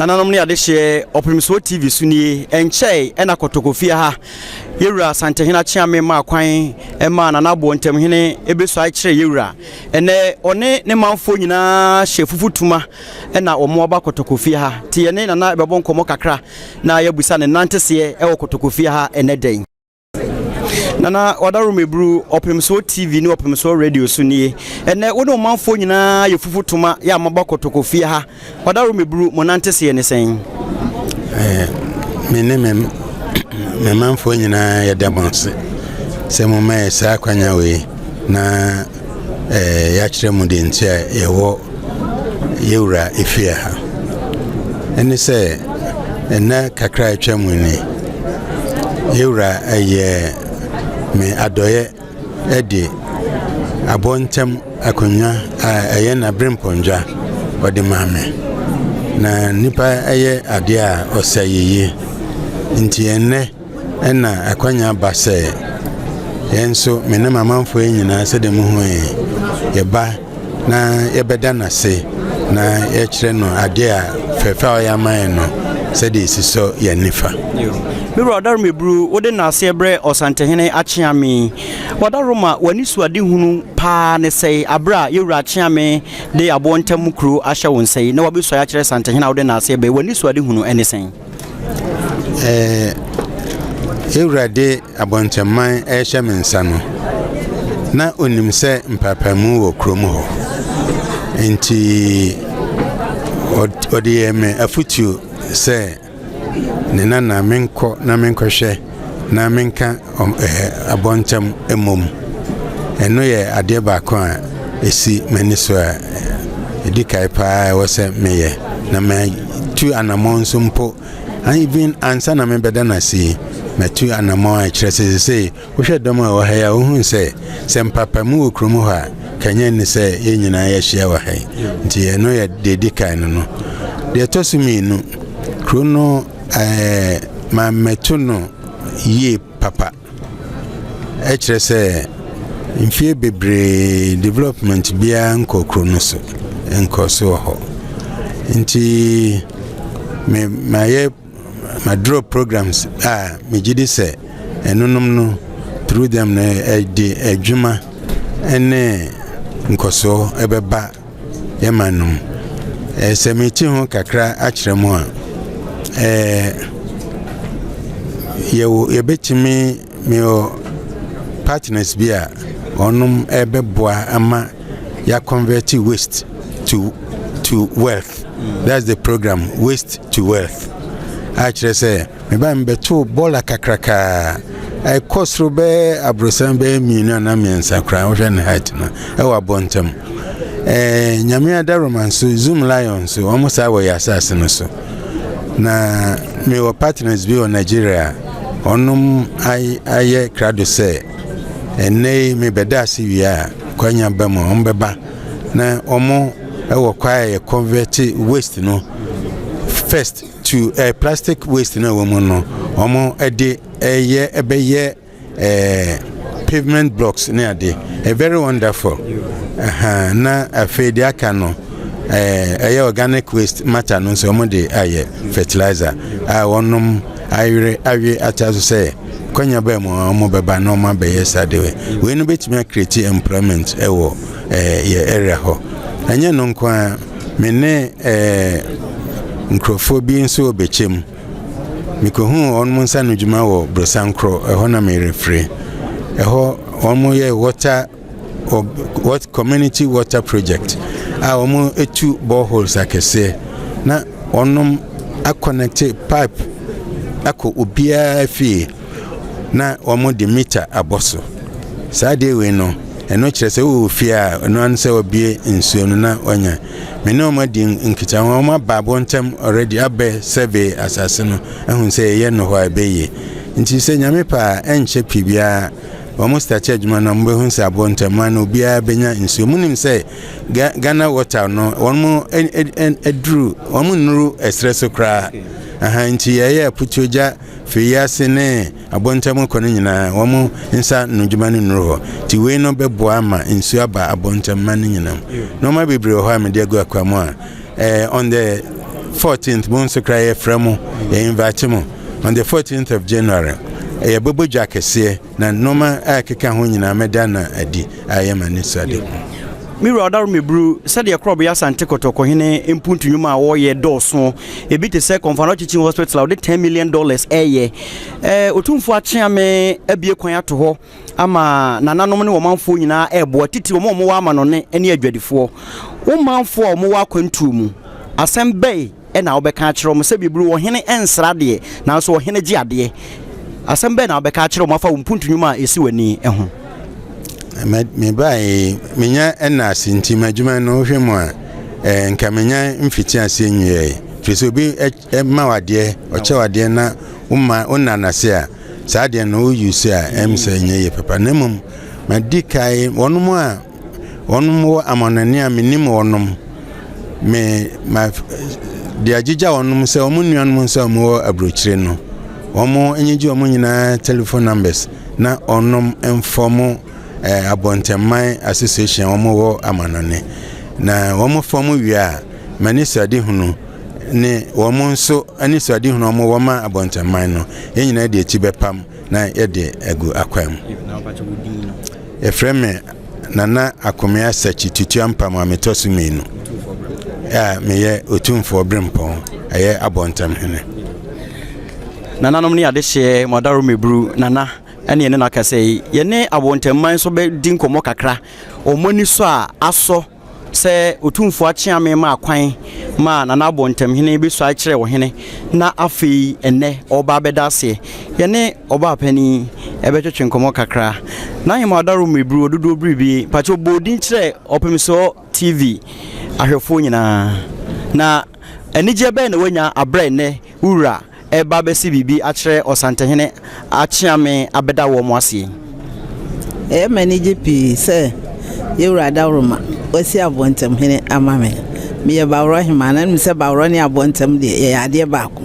Nananom ne adehyeɛ, Ɔpemsoɔ TV so nie. Ɛnkyɛe ɛna Kɔtɔkɔfie ha, Yɛwura Asantehene Akyeame maa kwan maa Nana Aboɔ Ntamhene ɛbɛsuae kyerɛ Yɛwura. Ɛnɛ ɔne ne manfoɔ nyinaa hyɛ fufutuma ɛna wɔn aba Kɔtɔkɔfie ha. Nti yɛne Nana ɛbɛbɔ nkɔmmɔ kakra na yɛabusa ne nanteseɛ ɛwɔ Kɔtɔkɔfie ha ɛnɛ da yi. Nana Wadaroma Eburu, Ɔpemsoɔ TV ne Ɔpemsoɔ Radio so nie. Ɛnɛ wo ne ɔmanfoɔ nyinaa yɛ fufu toma yɛ a moaba Kɔtɔkɔ fie ha. Wadaroma Eburu, mo nanteseɛ ne sɛn? Me ne me me manfoɔ nyinaa yɛda mo ase sɛ moma yɛ saa akwanya wei na yɛakyerɛ mo deɛ nti a yɛwɔ yɛwura efie ha. Ɛne sɛ ɛnna kakra a atwa mu ni, yɛwura ɛyɛ me adɔeɛ ɛde abɔntɛm akonnwa a ɛyɛ n'aberempɔndwa ɔde maa me. Na nipa ɛyɛ adeɛ a ɔsɛ yeye. Nti ɛnnɛ ɛna akwanya ba sɛ yɛn nso me ne m'amanfoɔ yi nyinaa, sɛdeɛ muhu yi, yɛba na yɛbɛda n'ase na yɛkyerɛ no adeɛ a fɛfɛ a ɔyɛ ama yɛn no, sɛdeɛ ɛsi sɔ yɛn nifa. Me wura Wadaroma Eburu, wode naaseɛ brɛ Ɔsantehene Akyeame. Wadaroma, w'ani so ade hunu paa ne sɛe aberɛ a yɛwura Akyeame de aboɔ ntam kuro ahyɛ wo nsa yi na wabɛsuae akyerɛ Santehene a wode naaseɛ bɛ, w'ani so ade hunu ne sɛn? Yɛwura de abɔntɛmman ɛrehyɛ me nsa no, na onim sɛ mpaapaemu wɔ kurom hɔ, nti ɔde yɛ me afotuo sɛ ne nana menkɔ na menkɔhwɛ na menka abɔntɛm mmom. Ɛno yɛ adeɛ baako a ɛsi m'ani so a ɛdi kae paa ɛwɔ sɛ meyɛ na matu anammɔn nso mpo. Even ansa na mebɛda no ase yi, matu anammɔn a ɛkyerɛ sɛ sesei wohwɛ dɔm a ɛwɔ ha yi a, wohu sɛ mpapamu wɔ kurom hɔ a, kanyɛ ne sɛ yɛn nyinaa yɛahyia wɔ ha yi. Nti ɛno yɛ deɛ ɛdi kan no. Deɛ ɛtɔ so mmienu, kuro no mammɛto no yie papa. Ɛkyerɛ sɛ mfie bebree development biara nkɔ kuro no so, nkɔ so wɔ hɔ. Nti me mayɛ maduro programs a megye di sɛ ɛnonom no, through them no, ɛde adwuma ne nkɔsoɔ ɛbɛba yɛma no mu. Sɛ meti ho kakra akyerɛ mu a, yɛwɔ yɛbɛtumi mewɔ partners bi a ɔnom ɛbɛboa ama yɛaconvert waste to wealth. That's the program, Waste to Wealth, a kyerɛ sɛ meba mebɛtoo bɔɔla kakrakaa ɛkɔ soro bɛɛ aborosan bɛyɛ mmienu anaa mmiɛnsa koraa. Wohwɛ ne height no, ɛwɔ abɔntam. Nyame adaroma nso, Zoomlion nso wɔn saa wɔ yɛ asase no so, na mewɔ partners bi wɔ Nigeria a ɔnom ayɛ krado sɛ ɛnnɛ yi mebɛda ase wie a, kwanya ba mu a, wɔn bɛba na wɔn ɛwɔ kwa a yɛ convert waste no first to plastic waste no a ɛwɔ mu no, wɔn ɛde ɛyɛ ɛbɛyɛ pavement blocks ne ade. Very wonderful. Na afei deɛ aka no, ɛyɛ organic waste matter no nso, wɔn de ayɛ fertilizer a wɔnom ayere awe ata so sɛ kwanya bɛɛ mu a wɔn bɛba na wɔn abɛyɛ saa de wei no bɛtumi acreate employment ɛwɔ yɛ area hɔ. Ɛnyɛ no nko a, me ne nkurɔfoɔ bi nso wɔ bɛkyɛm. Mekɔhuu wɔn nsa no dwuma wɔ Brosankorɔ ɛhɔ na merefiri ɛhɔ. Wɔn yɛ water what community water project a wɔn etu boreholes akɛseɛ na wɔnom aconnect pipe akɔ obiara fie na wɔn de meter abɔ so. Saa adeɛ wei no, ɛno kyerɛ sɛ wowɔ fie a, ɛno ano sɛ wɔbie nsuo no na wɔanya. Me ne wɔn adi nkitaho, wɔn aba abɔntam already abɛ survey asase no ahu sɛ ɛyɛ no hɔ a ɛbɛyie. Nti sɛ Nyame pa a, ɛnkyɛ pii biara wɔn start adwuma no, wɔn bɛhu sɛ abɔntam no obiara bɛnya nsuo. Mu nim sɛ Ghana Water no, wɔn mo aduru, wɔn nnuru ɛserɛ so koraa aha. Nti yɛyɛ aputuogya firi ase ne abɔntam kɔ no nyinaa, wɔn nsa no dwuma no nnuru hɔ. Nti wei no bɛboa ama nsuo aba abɔntam ma no nyinam. Nneɛma bebree wɔ hɔ a mede agu akwa mu a on the 14th mo nso koraa yɛfrɛ mo, yɛ invite mo on the 14th of January. Yɛbɛbɔ dwa kɛseɛ na nneɛma a ɛkeka ho nyinaa mɛda na adi a ɛyɛ ma ne so ade. Me wura Ɔdaro Meburu, sɛdeɛ Korɔbea Asante Kɔtɔkɔhene mpuntu nnwuma a wɔreyɛ dɔɔso, ebi te sɛ Komfo Teaching Hospital a wɔde $10 million ɛreyɛ. Otumfoɔ Akyeame abue kwan ato hɔ ama nananom ne ɔmanfoɔ nyinaa ɛreboa, titiri wɔn a wɔwɔ amanɔne ne adwadifoɔ. Wo manfoɔ a wɔwɔ akwantuo mu, asɛm bɛn ɛna wobɛka akyerɛ wɔn? Sɛ bibiri ɔhene nsra deɛ, nanso ɔhene gye adeɛ. Asɛm bɛn na wobɛka akyerɛ wɔn afa wo mpuntu nnwuma a ɛsi w'ani ho? Mebae menya ɛna ase nti m'adwuma no, wohwɛ mu a, nka menya mfiti aseɛ nwiɛe, firi sɛ obi ma wadeɛ, ɔkyɛ wadeɛ na woma wona n'ase a, saa adeɛ no woyi so a, ɛm sɛ ɛnyɛ yie papa. Na mmom madi kae wɔnom a wɔnom wɔ amanɔne a menim wɔnom, me ma de agyegya wɔnom sɛ wɔn nuanom nso a wɔwɔ aburokyire no, wɔn nyegye wɔn nyinaa telephone numbers na ɔnom mfɔm Abɔntɛmman Association a wɔwɔ amanɔne. Na wɔn fɔm wie a, m'ani sɔ adehunu ne wɔn nso ani sɔ adehunu a wɔwɔ ma Abɔntɛmman no, yɛn nyinaa de akyi bɛpam na yɛde agu akwan mu. Yɛfrɛ me Nana Akomea Sakyi Tutu Ampam a metɔ so mmienu a meyɛ Otumfoɔ Berempɔn, ɛyɛ Abɔntɛmhene. Nananom ne adehyeɛ mo adaro meburu Nana ɛne yɛne no akasa yi. Yɛne Abɔntɛmman nso bɛdi nkɔmmɔ kakra. Wɔn ani sɔ a asɔ sɛ Otumfoɔ Akyeame maa kwan ma Nana Abɔntɛmhene bɛsuae kyerɛɛ ɔhene, na afei ɛnnɛ ɔreba abɛda aseɛ. Yɛne ɔbaa panin ɛbɛtwetwe nkɔmmɔ kakra. N'ahemmaa Adaro Meburu Ododoɔ Biribi, mpakyɛ bɔ odin kyerɛ Ɔpemsoɔ TV ahwɛfoɔ nyinaa. Na anigyeɛ bɛn na woanya aberɛ nnɛ wo wura ɛreba abɛsi biribi akyerɛ Ɔsantehene Akyeame abɛda wɔn aseɛ? Ɛyɛ me anigye pii sɛ Yɛwura Adaworoma wasi Abɔntɛmhene ama me. Meyɛ Baworɔ hemaa na nim sɛ Baworɔ ne Abɔntɛm deɛ, yɛyɛ adeɛ baako.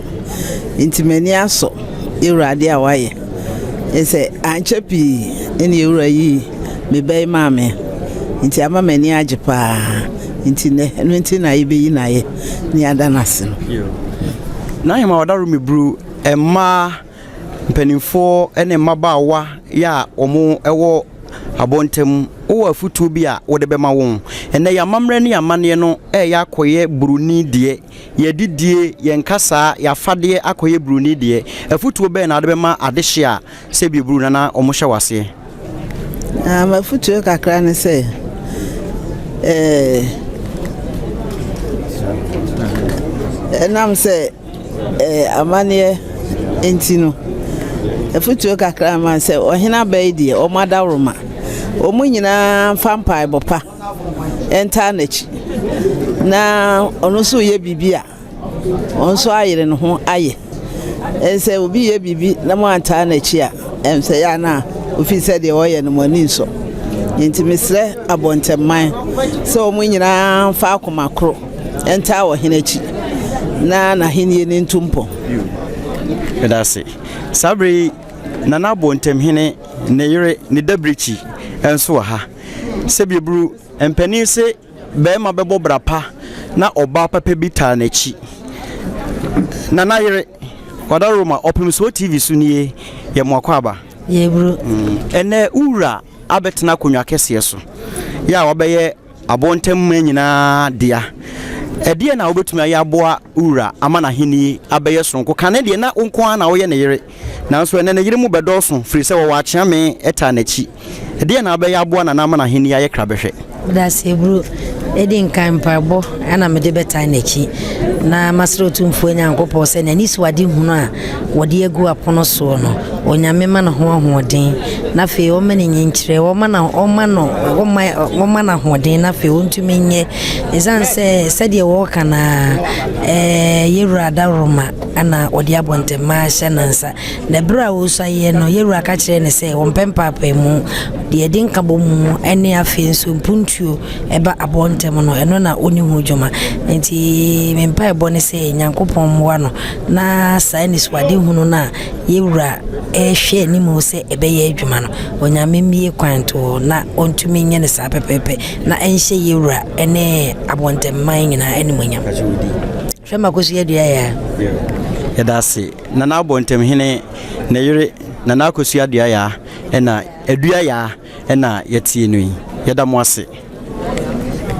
Nti m'ani asɔ Yɛwura adeɛ a wayɛ. Sɛ ankyɛ pii ɛne Yɛwura yii me ba yi maa me. Nti ama m'ani agye paa. Nti nnɛ, ɛno nti na yɛbɛyi no ayɛ ne yɛada no ase no. N'ahemmaa Ɔdaro Meburu, mmaa mpanimfoɔ ne mmabaawa yɛ a wɔwɔ abɔntam, wowɔ afotuo bi a wode bɛma wɔn? Ɛnnɛ yɛn amammerɛ ne yɛn amanneɛ no reyɛ akɔyɛ buroni deɛ. Yɛn adidie, yɛn kasaa, yɛn afadeɛ akɔyɛ buroni deɛ. Afotuo bɛn na wode bɛma adehye a sɛ biburu na na wɔhyɛ wo aseɛ? Na m'afotuo kakra ne sɛ, ɛnam sɛ amanneɛ nti no, afotuo kakra ma sɛ ɔhene aba yi deɛ, wɔn adaworoma, wɔn nyinaa mfa mpaebɔ pa ntaa n'akyi, na ɔno nso yɛ biribi a ɔno nso ayere ne ho ayɛ. Sɛ obi yɛ biribi na mo antaa n'akyi a, ɛnsɛ yɛ ana ofi sɛ deɛ ɔyɛ no mo ani nsɔ. Nti mesrɛ Abɔntɛmman sɛ wɔn nyinaa mfa akoma koro ntaa ɔhene akyi na n'ahenni no ntu mpɔn. Meda ase. Saa bere yi, Nana Abɔntɛmhene ne yere ne dabirikyi nso wɔ ha. Sɛbieburu, mpanin se barima bɛbɔ bra pa na ɔbaa papa bi taa n'akyi. Nana yere, Wada Roma, Ɔpemsoɔ TV so nie, yɛ mo akwaaba. Yɛburu. Ɛnɛ wo wura abɛtena akonnwa kɛseɛ so, yɛ a wabɛyɛ abɔntam mma nyinaa dea. Ɛdeɛn na wobɛtumi ayɛ aboa wo wura ama n'ahennie abɛyɛ soronko? Kane deɛ na wo nko ara na woyɛ ne yere, nanso ɛnnɛ ne yere mu bɛdɔɔso, firi sɛ wɔwɔ akyeame taa n'akyi. Ɛdeɛn na wobɛyɛ aboa Nana ama n'ahennie ayɛ krabɛhwɛ? Medase Eburu. Edi nkan, mpaebɔ na mede bɛtae n'akyi na masrɛ Otumfoɔ Nyankopɔn sɛ n'anisoadehunu a wɔde agu apono soɔ no, Onyame ma no ho ahoɔden, na afei ɔma no nyinkyerɛ, ɔma no ɔma no ɔma ɔma no ahoɔden na afei ɔntumi nyɛ. Ɛsiane sɛ sɛdeɛ wɔreka no a, ɛɛ Yɛwura Adaworoma na ɔde abɔntɛmma ahyɛ ne nsa. Na berɛ a ɔresuaeɛ no, Yɛwura ka kyerɛɛ no sɛ ɔmpɛ mpaapaemu, deɛ ɛde nkabɔmu ne afei nso mpuntuo ɛba abɔntɛm no, ɛno na ɔnni ho dwuma. Nti me mpaebɔ ne sɛ Nyankopɔn mmoa no na saa anisoadehunu no a Yɛwura rehwɛ anim sɛ ɛbɛyɛ adwuma no, Onyame mmue kwan nto hɔ na ɔntumi nyɛ no saa pɛpɛɛpɛ na ɛnhyɛ Yɛwura ne abɔntɛmman nyinaa animuonyam. Hwɛ ma Akosua Adua Yaa. Yɛda ase. Nana Abɔntemhene ne yere Nana Akosua Adua Yaa ɛna Adua Yaa ɛna yɛtie no yi. Yɛda mo ase.